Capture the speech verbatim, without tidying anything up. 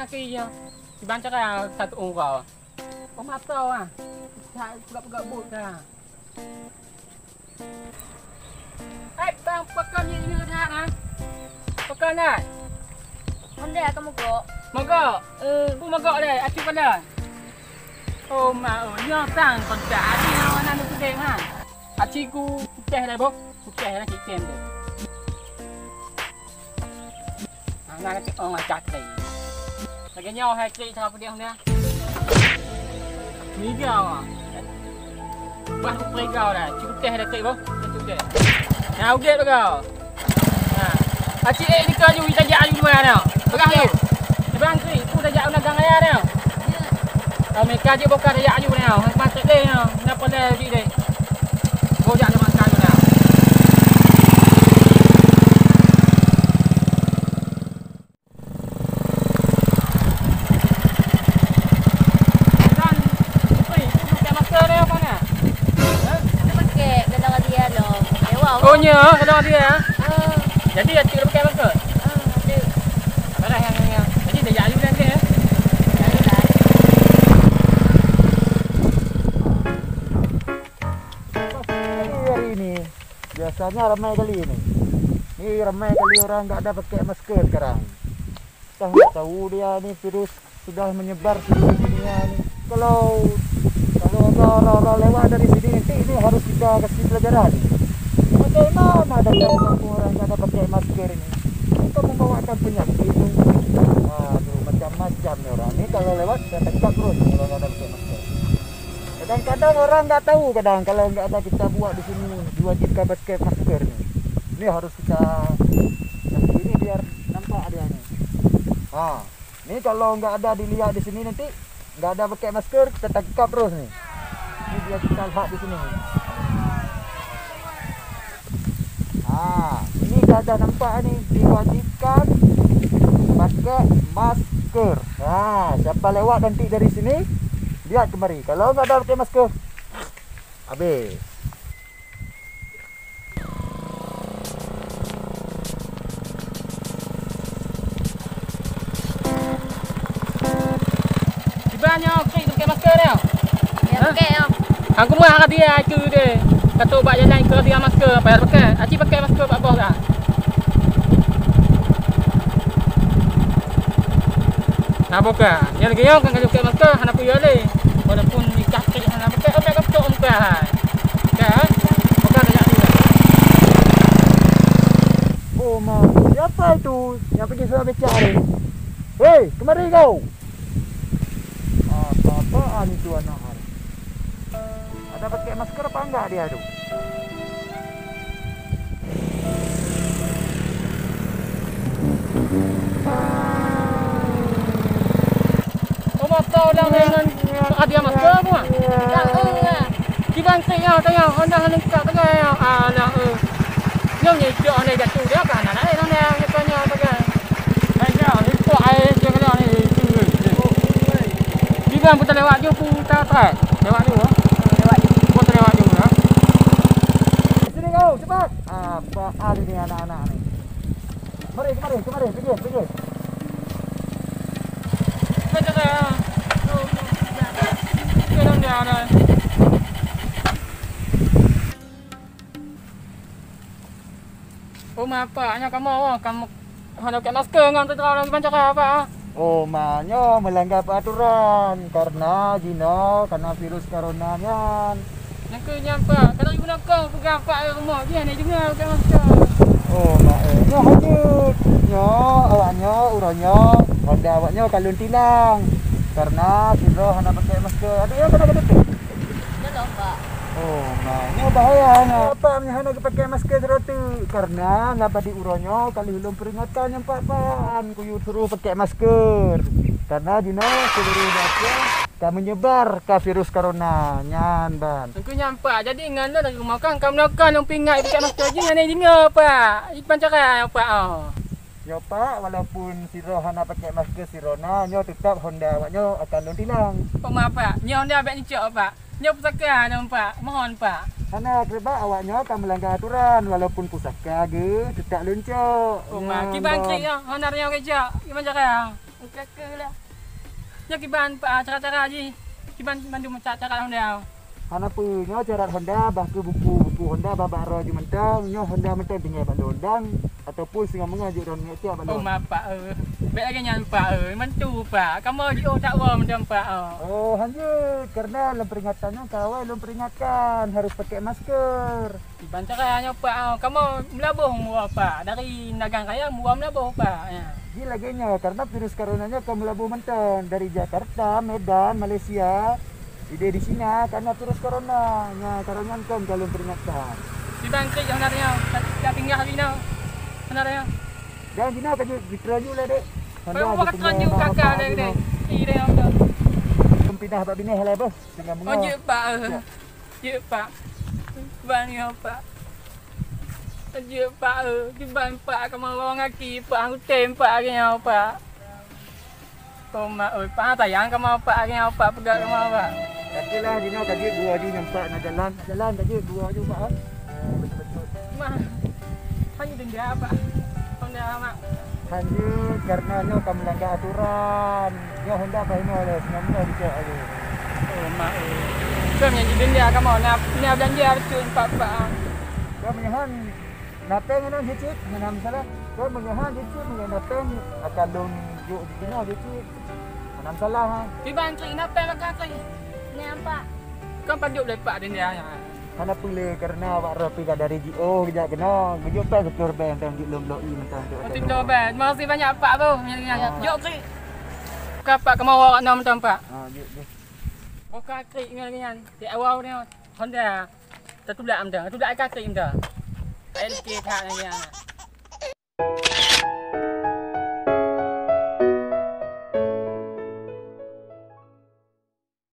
Kaki nyoe. Kiban cara satu orang. Pemata ah. Tak peugah-peugah buet dah. Eh, bang, pekan ni, ni dah, ha? Pekan dah. Pandai aku mogok. Mogok? Eh. Ku mogok deh, acu pandai. Oh, ma, oh, nyoe sang kontak. Ni awak nak duduk, ha? Aci ku putih dah, boh. Putih dah, kitem tu. Hana keu ong cakri. Lagèe nyoe hai kri sama peudeh dah. Niga awak. Bah peugah dah, cukup teh dah kri boh. Cukup teh. Nah, udep peugah. Nah. Aci eh ni kaju tajak aju dua dah. Peugah tu. Bang kri, ku tajak na gang ayah dah. Kami kaju bukan tajak aju dah. Hai patek deh. Kenapa dah di deh? Bojak dah makan dah. Dan, ui, itu pakai masker ni apa ni? Hah? Itu pakai, kadang dia lo. Lewat. Oh, nya, kadang dia. Ah. Jadi, ya, tak pakai masker? Ah, ada. Apa dah yang, yang, yang? Jadi, dia jadi dan dia. Jadi, dah. Pasti hari ini. Biasanya ramai kali ni. Ni ramai kali orang nggak ada pakai masker sekarang. Entah nggak tahu dia ni virus sudah menyebar seluruh dunia ni. Kalau, kalau ada orang-orang lewat dari sini nanti ini harus kita kasih pelajaran. Bagaimana ada orang nggak ada pakai masker ini? Kita membawakan penyakit tu. Aduh, macam-macam ni orang ni kalau lewat saya tangkap terus kalau nggak ada pakai masker. Kadang-kadang orang nggak tahu, kadang kalau nggak ada kita buat di sini, diwajibkan pakai masker ni. Ni harus kita, ini biar nampak dia ni. Ha, ni kalau nggak ada dilihat di sini nanti, nggak ada pakai masker, kita tangkap terus ni. Ni biar kita lihat di sini. Ha, ini dah, dah nampak ni, diwajibkan pakai masker. Ha, siapa lewat nanti dari sini, lihat kemari. Kalau nggak ada pakai masker, habis. Kiban nyoe, klik pakai masker nyoe. Ya, hah? Pakai, ya. Aku mah hadiah itu deh. Kata bak jalan ke dia masker, payah pakai. Aci pakai masker bak bawah dah. Nah, buka. Yang lagi yang kan kalau pakai masker, hana payah leh. Walaupun nikah klik hana pakai, oke, kan cok muka hai. Kan? Buka kejap dulu. Oh, ma, siapa itu yang pergi sama becak ni? Hei, kemari kau! Apa-apaan itu anak hari? Ada pakai masker apa enggak dia tu? Oh, mata orang dengan hadiah masker apa? Tak, eh. Kiban klik nyoe tengok, Honda lengkap tengok nyoe. Alah, eh. Nyoe nyejok ni jatuh dia kan, anak lain Honda, dia tanya apa kan. Hai, nyoe, impok air je kena ni, itu. Kiban pun terlewat je, pun tak, tak. Lewat je, oh. Lewat je. Pun terlewat je, oh. Sini kau, cepat. Apaan ini anak-anak ni? Mari, mari, mari, pergi, pergi. Oh, ma, apa? Hanya kamu, oh, kamu hana pakai masker ngon teuka orang kiban cara apa? Oh, ma, nyoe melanggar peraturan karena jinoe karena virus corona nyan. Nyang keu nyan, Pak, kalau ibu nakong peugah Pak di rumoh, jih hana deungoe pakai masker. Oh, ma, eh, nyoe hajat. Nyoe, awak nyoe, uroe nyoe, honda awak nyoe ka lôn tilang. Karena sidroe hana pakai masker. Adak nyoe kena keututup. Belum, Pak. Oh, ma, nyoe bahaya nyoe. Apa nyoe hana geupakai masker sidroe teuk? Karena na bak di uroe nyoe ka lheueh lôn peuringatan nyoe, Pak, Pak. Kuyue suruh pakai masker. Karena jinoe seluruh Aceh ka menyebar ka virus corona nyan ban. Teungku nyan, Pak. Jadi ngon lôn dari rumoh kan, kamoe kan lôn peuingat pakai masker jih hana deungoe, Pak. Iban cara, Pak, oh. Nyoe, Pak, walaupun sidroe hana pakai masker sidroe na, nyoe teutap honda awak nyoe akan lôn tilang. Oh, ma, Pak. Nyoe honda bèk neucok, Pak. Nyoe pusaka nyoe, Pak. Mohon, Pak. Hana, sebab awak nyoe ka melanggar aturan, walaupun pusaka geuh teutap lôn cok. Oh, ma, kiban klik nyoe, honda nyoe keucok. Kiban cara? Ka keuh lah. Nyoe kiban, Pak, cara-cara jih. Kiban mandum ca-, cara Honda. Hana peue, nyoe carat Honda, bah keuh buku, buku Honda bah bak droe jih mantong. Nyoe Honda mantong tinggai bak lôn dang, ataupun singoh meungoh jeuet droeneuh tiep bak lôn. Oh, ma, Pak, eh. Bèk lagèe nyan, Pak, eh. Mantu, Pak. Kamoe jiôh that woe mantong, Pak, oh. Oh, hanjeuet. Karena lôn peuringatan nyoe ka awai lôn peuringatkan, harus pakai masker. Kiban cara nyoe, Pak, oh. Kamoe meulaboh mua, Pak. Dari Nagan Raya mua meulaboh, Pak. Ya. Jih lagèe nyoe, karena virus corona nyoe ka meulaboh mantong. Dari Jakarta, Medan, Malaysia, idéh di Cina, karena virus corona. Nyan, karena nyan kon ka lôn peuringatkan. Kiban krik Honda nyoe, ka, ka tinggai hari nyoe. Honda nyoe. Dan jinoe ka jeuet, jitreun ju lé, Dek. Honda Pak, jitreun ju, kakak, Dek, Dek. Ih, Dek, Honda. Keumpinah bak binéh lé, beuh. Singoh meungoh. Oh, jeuet, Pak, eh. Ya. Jeuet, Pak. Kiban nyoe, Pak. Jeuet, Pak, eh. Kiban, Pak, kamoe lawang gaki, Pak. Hutém, Pak, lagèe nyoe, Pak. Oh, mak, oi, Pak, sayang kamoe, Pak, lagèe nyoe, Pak, peugah kamoe, Pak. Oke lah, jinoe ka jeuet dua ju nyan, Pak, na jalan. Na jalan ka jeuet dua ju, Pak, eh. Eh, betul-betul. Mak, hanya denda, Pak. Honda, Mak. Hanjeuet, karena nyoe ka meulanggar aturan. Nyoe Honda ka hinoe lé, singoh meunyoe dicok lé. Oh, mak, oh. Kon nyang jidenda kamoe, na, na beulanja reutôh empat, Pak. Kon meunyoe han, na péng ngon jicit, hana masalah. Kon meunyoe han jicit, meunyoe na péng, akan lôn jok jinoe jicit. Hana masalah, ha. Kiban krik, na péng bak krik. Nyan, Pak. Kon padub lé, Pak, denda nyan. Hana peue lé, karena awak droe pih ka dari jiôh geujak keunoe, geujok péng siplôh ribèe, mantong jeuet lôn bloe ie mantong. Oh, siplôh ribèe. Terima kasih banyak, Pak, bro. Nyan, nyan. Ah. Jok krik. Ka, Pak, kamoe awak nyoe mantong, Pak. Ah, jok, jok. Buka krik nyan, nyan. Di awal nyoe Honda. Tatulak mantong. Tatulak ka krik mantong. L K that nyan.